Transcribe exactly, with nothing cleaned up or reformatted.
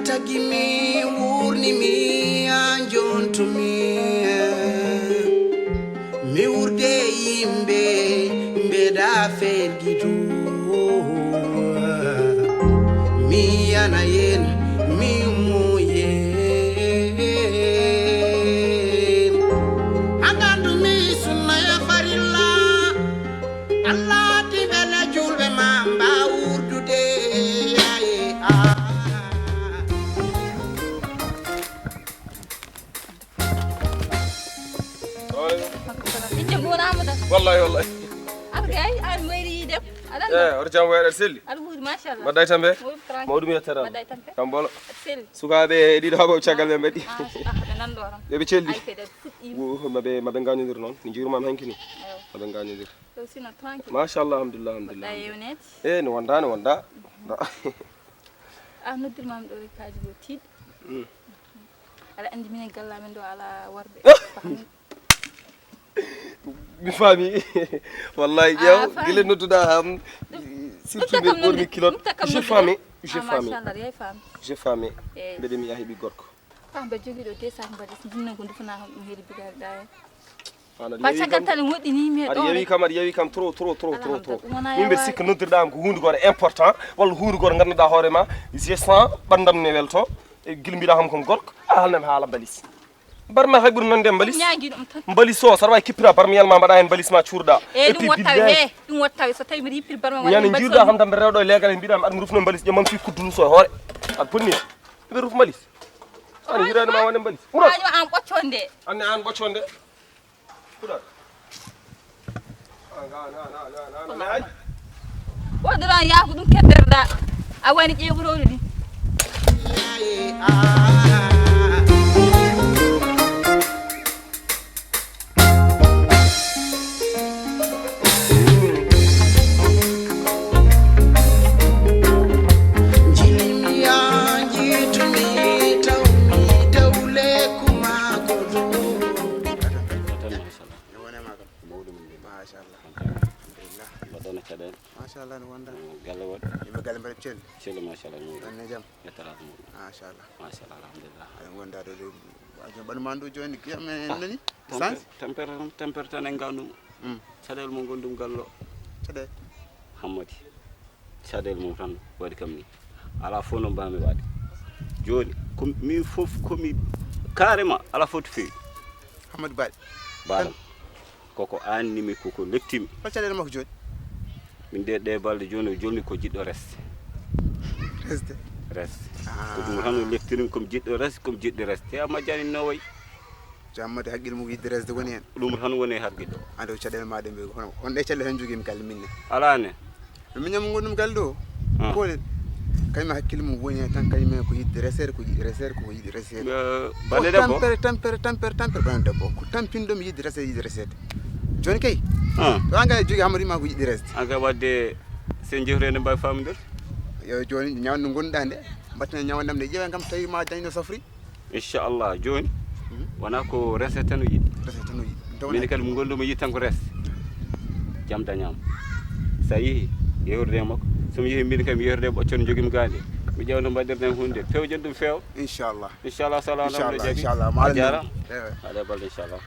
Tagi mi wurni mi a jontumi mi wurde yimɓe mbeɗa fergidu mi yana yen mi muyen a gandu mi sunna ya farilla Allah ti bela julɓe ma mba wurdude yaye ah. Injo gona amuda. Wallahi wallahi. Abga ay an wayri dem. Adan. Eh, or jam wayre selli. Alhuud machallah. Mbaɗɗa e tambe? Mawɗum yettere Allah. Mbaɗɗa e tambe? Kam bolo. Selli. Sukaaɓe e ɗiɗo haɓa caggal ɓe mbaɗi. Ah, ɓe nanndo tan. Ɓe ɓe celli. Ay kede fuɗɗiima. Wo maɓe maɓe ngañodir noon. Mi juurmaama hanki ni. Maɓe ngañodir. Ɗo sino tranquille. Machallah alhamdulillah alhamdulillah. Mbaɗɗa e yewneede. Eh, no wonda no wonda. Ah, noddirmaami ɗo rek kaaji ɗo tiiɗ. Aɗa anndi minen galla men ɗo alaa worɓe. Mi faami. Wallahi ƴeew gila nodduɗa am. Surtout ɓe ɓorni kilot. Je faami. Je faami. Je faami. Mbeɗe mi yahi ɓi gorko. Ah, mbeɗa jogii ɗo deux sacs mbaɗi jinna ko ndufana kam ɗum heedi bidaari ɗa hen. Ba caggal tan moƴƴini mi ɗo. Aɗa yewi kam aɗa yewi kam trop trop trop trop trop. Min mbeɗa sikka noddirɗa am ko hunde goto important walla hunde goto ganduɗa hoore ma je sens ɓandam ne welto e gila mbiɗa kam kom gorko a halnami haala mbalis barma hay ɓuri nande mbalis mbalis o saɗa wawi kippira barmiyal ma mbaɗa hen mbalis ma cuurɗa e ɗum watta he ɗum watta he so tawi mbiɗa yippir barma ñande jiiruɗa kam tan mbeɗa rewɗo e leegal he mbiɗa aɗa mi rufno mbalis ƴammam fi kuddulu so e hoore aɗa bonni mbeɗa ruf mbalis an hirani ma wonde mbalis ɓuran an ɓocconde anne an ɓocconde Woɗɗoɗon yaaku ɗum kedderɗa a wani ƴeeɓuroɗo ɗi Mawɗo min de. Machallah. Alhamdulillah. Mbaɗɗon e caɗeele. Machallah no wonda. Galle woɗɗo. Yimɓe galle mbaɗa celli. Celli machallah no wonda. Ɗon ne jam. Yettaraɗo mawɗo. Machallah. Machallah alhamdulillah. Aɗa gonda ɗo ɗo. Wajo ɓandu ma ndu joni kiyam en nani. Sans. Tempere tan tempere tan en gandum. Caɗeele mo gondum gallo. Caɗeele. Hammadi. Caɗeele mum tan waɗi kam ni alaa fof no mbaami waɗde jooni ko min fof komi carrément alaa fof to feewi hammadi baɗi baɗam koko annimi koko lettimi hol caɗeele makko jooni min de ɗe balɗe jooni o jolni ko jiɗɗo resde resde resde ko ɗum tan o lettinimi komi jiɗɗo resde komi jiɗɗo resde te a majjani no wayi Cammode haqqille mum ko yidde resde woni heen. Ɗum tan woni e haqqille. Ande ko caɗeele ma ɗe mbeyi ko hono on ɗe caɗeele tan jogiimi galle min ne. Alaa ne. Ɗum miñam mo ngonɗum galle ɗo. Koolel. Kañum hakkille mum woni heen tan kañum ko yidde reseede ko yiɗi reseede ko yiɗi reseede. Baɗe debbo. Tampere tampere tampere tampere ɓaɗan debbo ko tampinɗo mi yidde reseede yidde reseede. Jooni kay. Ɗo an kay jogi hammadi ma ko yiɗi resde. An kay waɗde sen jehre ne mbawi famodir. Yo jooni ñawande ngonɗa nde mbatten ñawandam nde ƴeewen kam tawi ma dañno safri. Inchallah jooni wona ko rese tan o yiɗi. Rese tan o yiɗi. Min kadi mo ngonɗumi yiɗi tan ko rese. Jam dañama. Sa yeehi yewtude e makko. Somi yeehi min kadi mi yewtude e ɓoccon joguimi gande. Mi ƴeewa no mbaɗirɗen hunde pewjen ɗum feewa. Inchallah. Inchallah so Allah namdo jaabi. Inchallah. A jarama. Aɗa e balɗe inchallah.